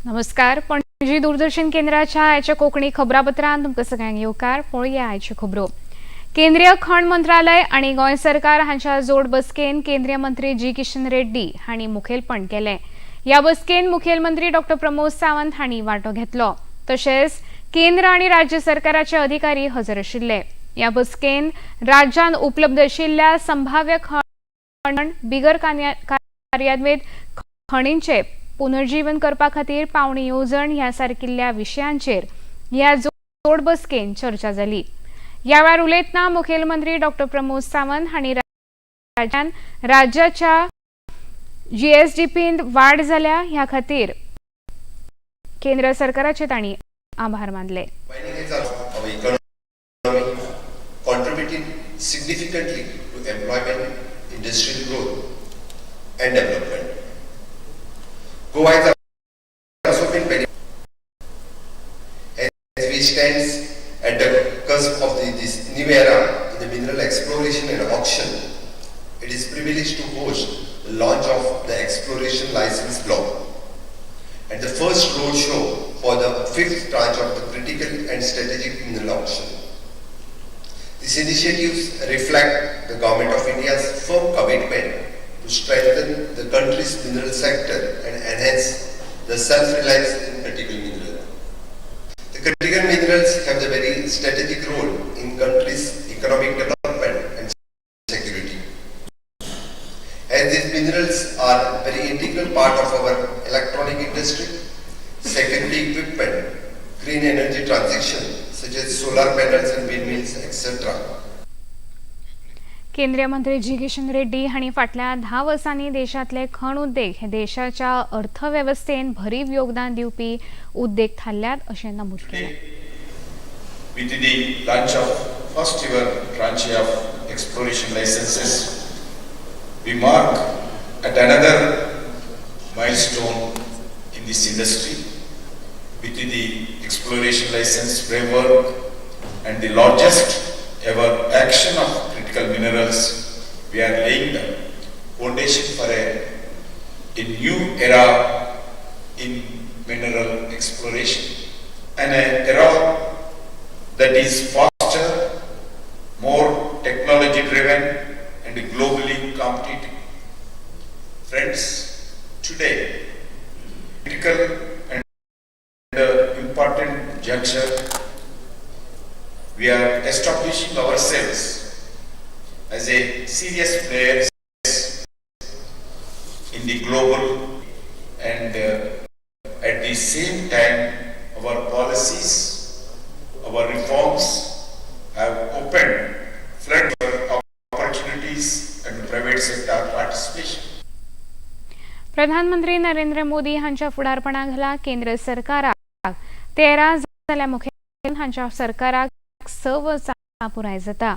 नमस्कार, पणजी दूरदर्शन केंद्राच्या आयच्या कोंकणी खबरापत्रांत तुमकां सगळ्यांक येवकार. पळोवया आयच्यो खबरो. केंद्रीय खण मंत्रालय आनी गोंय सरकार हांच्या जोड बसकेन केंद्रीय मंत्री जी किशन रेड्डी हांणी मुखेलपण केलें. ह्या बसकेन मुखेलमंत्री डॉक्टर प्रमोद सावंत हांणी वांटो घेतलो. तशेंच केंद्र आनी राज्य सरकाराचे अधिकारी हजर आशिल्ले. ह्या बसकेन राज्यांत उपलब्ध आशिल्ल्या संभाव्य खण, बिगर कार्यान्वीत खणींचे पुनर्जीवन करपा खातीर पावणी येवजण ह्या सारकिल्ल्या विशयांचेर ह्या जोड बसकेन चर्चा जाली. ह्या वेळार उलयतना मुखेलमंत्री डॉक्टर प्रमोद सावंत हांणी राज्यान राज्याच्या जीएसडीपींत वाड जाल्या, ह्या खातीर केंद्र सरकाराचे तांणी आभार मानले. Mining is our economy, contributing significantly to employment, industrial growth, and development. Goa has also been benefiting as we stand at the cusp of this new era in the mineral exploration and auction. It is privileged to host the launch of the exploration license block and the first roadshow for the fifth tranche of the critical and strategic mineral auction. These initiatives reflect the Government of India's firm commitment to strengthen the country's mineral sector and enhance the self-reliance in critical minerals. The critical minerals have the very strategic role in country's economic development and security. As these minerals are very integral part of our electronic industry, security equipment, green energy transition such as solar panels and windmills, etc. केंद्रीय मंत्री जी किशन रेड्डी हांणी फाटल्या 10 वर्सांनी देशांतले खण उद्देग हे देशाच्या अर्थवेवस्थेन भरीव योगदान दिवपी उद्देग थारल्यात अशें नमूद केलें. With the launch of first ever tranche of exploration licenses, we mark at another milestone in this industry with the exploration license framework and the largest ever auction of critical minerals, we are laying the foundation for a new era in mineral exploration and an era that is faster, more technology driven and globally competitive. Friends, today, critical and important juncture, we are establishing ourselves as a serious players in the global and at the same time our policies, our reforms have opened flood for opportunities and private sector participation. प्रधानमंत्री नरेंद्र मोदी हांच्या फुडारपणा खाला केंद्र सरकाराक 13 जाल्यार मुखेल हांच्या सरकाराक 6 वर्सां पुराय जाता.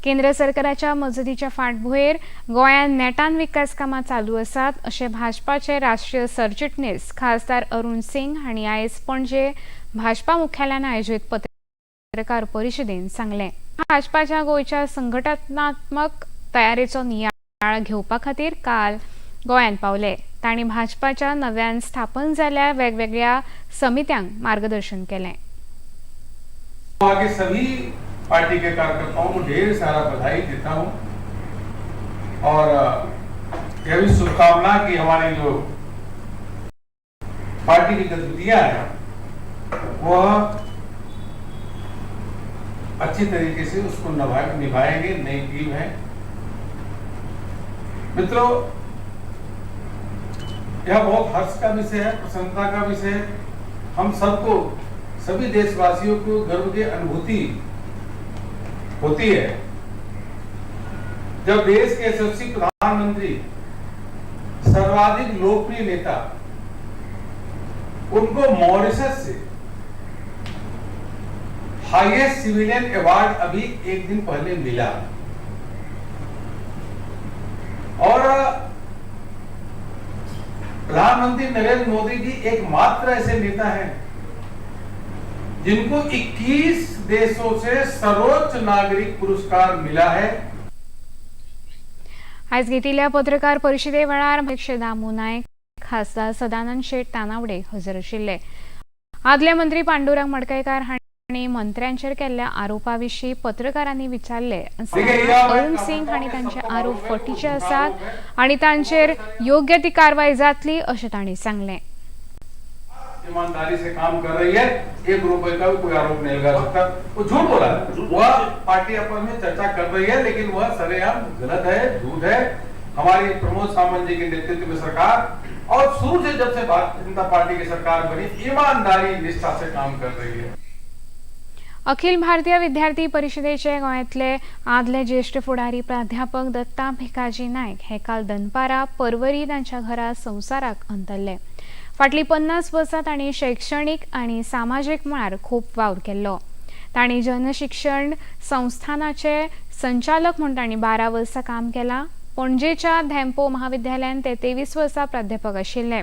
केंद्र सरकाराच्या मजतीच्या फाटभुंयेर गोंयांत नेटान विकास कामां चालू आसात, अशें भाजपाचे राष्ट्रीय सरचिटणीस खासदार अरुण सिंग हांणी आयज पणजे भाजपा मुख्यालयान आयोजीत पत्रकार परिशदेन सांगलें. भाजपाच्या गोंयच्या संघटनात्मक तयारेचो नियाळ घेवपा खातीर काल गोंयांत पावले. तांणी भाजपाच्या नव्यान स्थापन जाल्ल्या वेगवेगळ्या समित्यांक मार्गदर्शन केलें. आगे सभी पार्टी के कार्यकर्ताओं को ढेर सारा बधाई देता हूं और यह भी शुभकामना कि हमारी जो पार्टी की गतिविधियां हैं, वह अच्छी तरीके से उसको निभाएंगे। नई टीम है। मित्रों, यह बहुत हर्ष का विषय है, प्रसन्नता का विषय है। हम सबको, सभी देशवासियों को गर्व की अनुभूति होती है जब देश के यशस्वी प्रधानमंत्री, सर्वाधिक लोकप्रिय नेता, उनको मॉरिशस से हाईएस्ट सिविलियन अवार्ड अभी एक दिन पहले मिला और प्रधानमंत्री नरेंद्र मोदी जी एकमात्र ऐसे नेता हैं जिनको 21 देशों से सर्वोच्च नागरिक पुरस्कार मिला है। आयज घेतिल्ल्या पत्रकार परिशदे वेळार अध्यक्ष दामू नायक, खासदार सदानंद शेट तानावडे हजर आशिल्ले. आदले मंत्री पांडुरंग मडकयकार हांणी मंत्र्यांचेर केल्ल्या आरोपा विशीं पत्रकारांनी विचारले अरुण सिंग हांणी तांचे आरोप फटीचे आसात आनी तांचेर योग्य ती कारवाय जातली अशें तांणी सांगलें. ईमानदारी से काम कर रही है, 1 रुपए का भी कोई आरोप नहीं लगा सकता। वो झूठ बोला, वह पार्टी आपस में चर्चा कर रही है, लेकिन वह सरेआम गलत है, झूठ है। हमारी प्रमोद सावंत जी के नेतृत्व में सरकार और शुरू से जब से भारतीय जनता पार्टी की सरकार बनी, ईमानदारी निष्ठा से काम कर रही है। अखिल भारतीय विद्यार्थी परिषदेचे गोंयांतले आदले ज्येष्ठ फुडारी प्राध्यापक दत्ता भिकाजी नायक हे काल दनपारा परवरी तांच्या घरा संवसाराक अंतरले. फाटलीं 50 वर्सां तांणी शैक्षणीक आनी सामाजीक मळार खूब वावर केल्लो. तांणी जनशिक्षण संस्थानाचे संचालक म्हूण तांणी 12 वर्सां काम केलां. पणजेच्या धेंपो महाविद्यालयान ते 23 वर्सां प्राध्यापक आशिल्ले.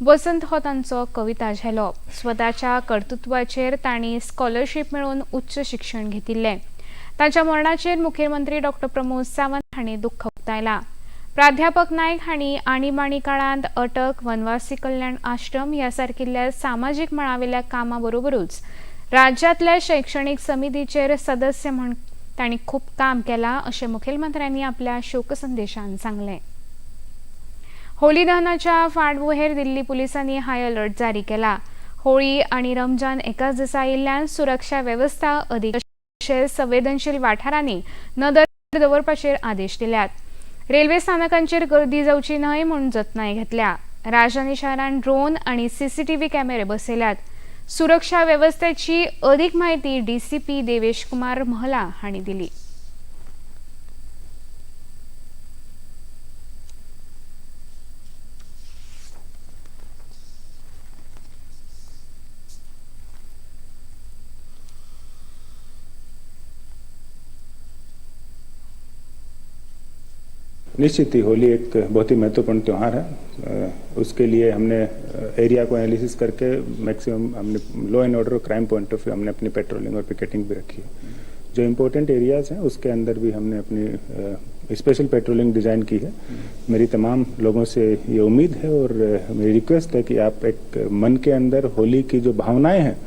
वसंत हो तांचो कविता झेलो. स्वताच्या कर्तृत्वाचेर तांणी स्कॉलरशीप मेळोवन उच्च शिक्षण घेतिल्लें. तांच्या मरणाचेर मुखेलमंत्री डॉ प्रमोद सावंत हांणी दुख्ख उक्तायलां. प्राध्यापक नायक हांणी आणीबाणी काळांत अटक, वनवासी कल्याण आश्रम ह्या सारकिल्ल्या सामाजीक मळावेल्या कामां बरोबरूच राज्यांतल्या शैक्षणीक समितीचेर सदस्य म्हूण तांणी खूब काम केलां अशें मुखेलमंत्र्यांनी आपल्या शोकसंदेशान सांगलें. होळी दहनाच्या फाटभुंयेर दिल्ली पुलिसांनी हाय अलर्ट जारी केला. होळी आनी रमजान एकाच दिसा आयिल्ल्यान सुरक्षा वेवस्था अदीक तशेंच संवेदनशील वाठारांनी नदर दवरपाचेर आदेश दिल्यात. रेल्वे स्थानकांचेर गर्दी जावची न्हय म्हूण जतनाय घेतल्या. राजधानी शारांत ड्रोन आनी सीसीटीव्ही कॅमेरे बसयल्यात. सुरक्षा वेवस्थेची अदीक म्हायती डीसीपी देवेश कुमार महला हांणी दिली. निश्चित ही होली एक बहुत ही महत्वपूर्ण त्यौहार है। उसके लिए हमने एरिया को एनालिसिस करके मैक्सिमम हमने law and order Aur crime point of view हमने अपनी पेट्रोलिंग और पिकेटिंग भी रखी है। जो इम्पोर्टेंट एरियाज़ हैं उसके अंदर भी हमने अपनी स्पेशल पेट्रोलिंग डिज़ाइन की है। मेरी तमाम लोगों से ये उम्मीद है और मेरी रिक्वेस्ट है कि आप एक मन के अंदर होली की जो भावनाएँ हैं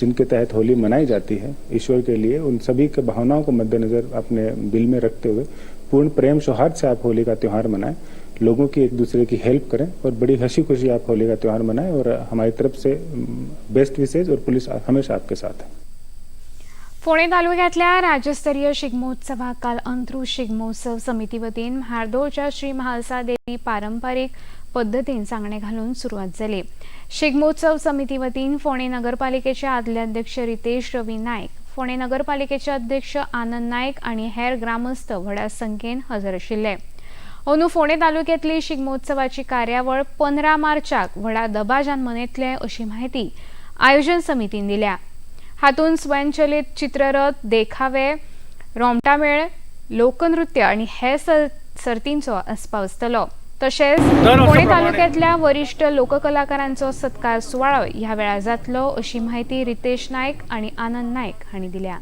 जिनके तहत होली मनाई जाती है ईश्वर के लिए, उन सभी के भावनाओं को मद्देनज़र अपने दिल में रखते हुए पूर्ण प्रेम सौहार्द से आप होली का त्यौहार मनाएं, लोगों की एक दूसरे की हेल्प करें और बड़ी हंसी खुशी आप होली का त्यौहार मनाएं। और हमारी तरफ से बेस्ट विशेज और पुलिस हमेशा आपके साथ है। फोंडें तालुक्यांतल्या राज्यस्तरीय शिगमोत्सवाक काल अंत्रूज शिगमोत्सव समिती वतीन म्हार्दोळच्या श्री म्हालसा देवी पारंपारीक पद्दतीन सांगणे घालून सुरवात जाली. शिगमोत्सव समिती वतीन फोंडें नगरपालिकेचे आदले अध्यक्ष रितेश रवी नायक, फोंडें नगरपालिकेचे अध्यक्ष आनंद नायक आनी हेर ग्रामस्थ व्हडा संख्येन हजर आशिल्ले. अंदू फोंडें तालुक्यांतली शिगमोत्सवाची कार्यावळ 15 मार्चाक व्हडा दबाज्यान मनयतले अशी म्हायती आयोजन समितीन दिल्या. हातूंत स्वयंचलित चित्ररथ, देखावे, रोमटामेळ, लोकनृत्य आनी हेर सर्तींचो आस्पाव आसतलो. तशेंच फोंडें तालुक्यांतल्या वरिश्ठ लोककलाकारांचो सत्कार सुवाळो ह्या वेळार जातलो अशी म्हायती रितेश नायक आनी आनंद नायक हांणी दिल्या.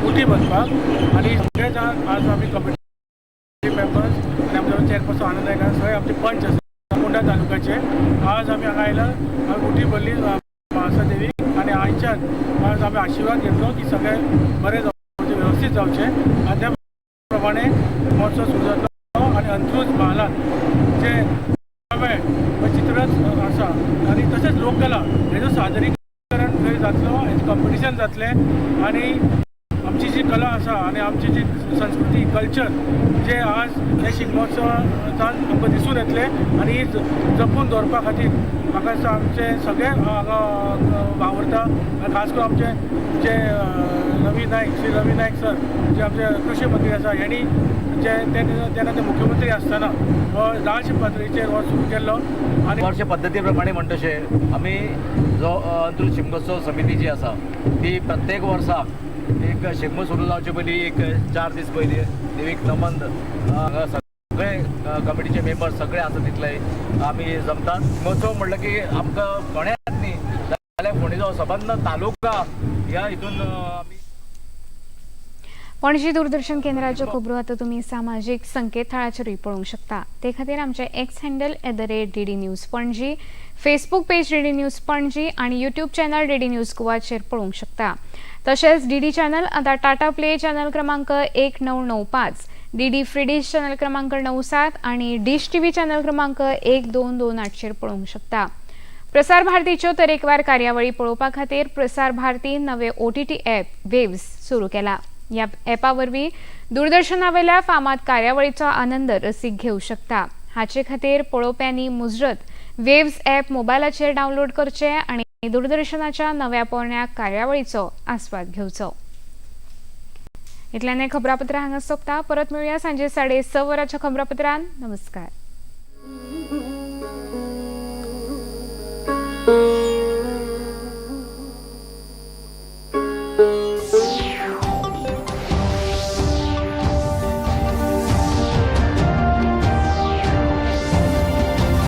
उटी बसपाक आनी सगळे जाण आज आमी कमिटी मेंबर्स आनी आमचो चेअरपर्सन आनंद नायक सगळे आमचे पंच आसा फोंडा तालुक्याचे. आज आमी हांगा आयला, आमी उटी भरली म्हाळसा देवीक आनी आयच्यान आज आमी आशिर्वाद घेतलो की सगळें बरें जावचें, वेवस्थीत जावचें आनी त्या प्रमाणे महोत्सव सुरू जातलो. आनी अंत्रूज म्हालांत जे चित्ररथ आसा आनी तशेंच लोककला हेजो सादरीकरण थंय जातलो, हेजें कॉम्पिटिशन जातलें आनी आमची जी कला आसा आनी आमची जी संस्कृती कल्चर जे आज हे शिगमोत्सवान आमकां दिसून येतलें आनी ही जपून दवरपा खातीर म्हाका दिसता आमचे सगळे हांगा वावुरता आनी खास करून आमचे जे रवी नायक, श्री रवी नायक सर जे आमचे कृशी मंत्री आसा, हेणी जे तेन्ना ते मुख्यमंत्री आसतना हो राज पातळीचेर हो सुरू केल्लो. आनी वर्ष पद्दती प्रमाणे म्हणटशें आमी जो अंत्रूज शिगमोत्सव समिती जी आसा ती प्रत्येक वर्सा एक शिगमो सुरू जावचे पयलीं एक 4 दीस पयलीं देवीक नमन सगळे कमिटीचे मेंबर्स सगळे आसा तितले आमी जमतात. शिगमोत्सव म्हणलं की आमकां फोंड्यांत न्ही जाल्यार फोंडेचो सबंद तालुका ह्या हितून आमी. पणजी दूरदर्शन केंद्राच्यो खबरो आतां तुमी सामाजीक संकेतथळाचेरूय पळोवंक शकता. ते खातीर आमचें X handle @DDNews Panaji, Facebook page DD News Panaji आनी यूट्यूब चॅनल डीडी न्यूज गोवाचेर पळोवंक शकता. तशेंच डीडी चॅनल आतां टाटा प्ले चॅनल क्रमांक 1995, डीडी फ्री डीश चॅनल क्रमांक 97 आनी डिश टीव्ही चॅनल क्रमांक 1228चेर पळोवंक शकता. प्रसार भारतीच्यो तरेकवार कार्यावळी पळोवपा खातीर प्रसार भारतीन नवे ओटीटी ॲप वेव्स सुरू केला. ह्या ॲपा वरवीं दूरदर्शनावेल्या फामाद कार्यावळीचो आनंद रसीक घेवं शकता. हाचे खातीर पळोवप्यांनी मुजरत वेव्स ॲप मोबायलाचेर डावनलोड करचे आनी दूरदर्शनाच्या नव्या पोरण्या कार्यावळीचो आस्वाद घेवचो. इतल्यान खबरापत्रां हांगा सोंपता. परत मेळुया सांजे 6:30 वरांच्या खबरापत्रान. नमस्कार.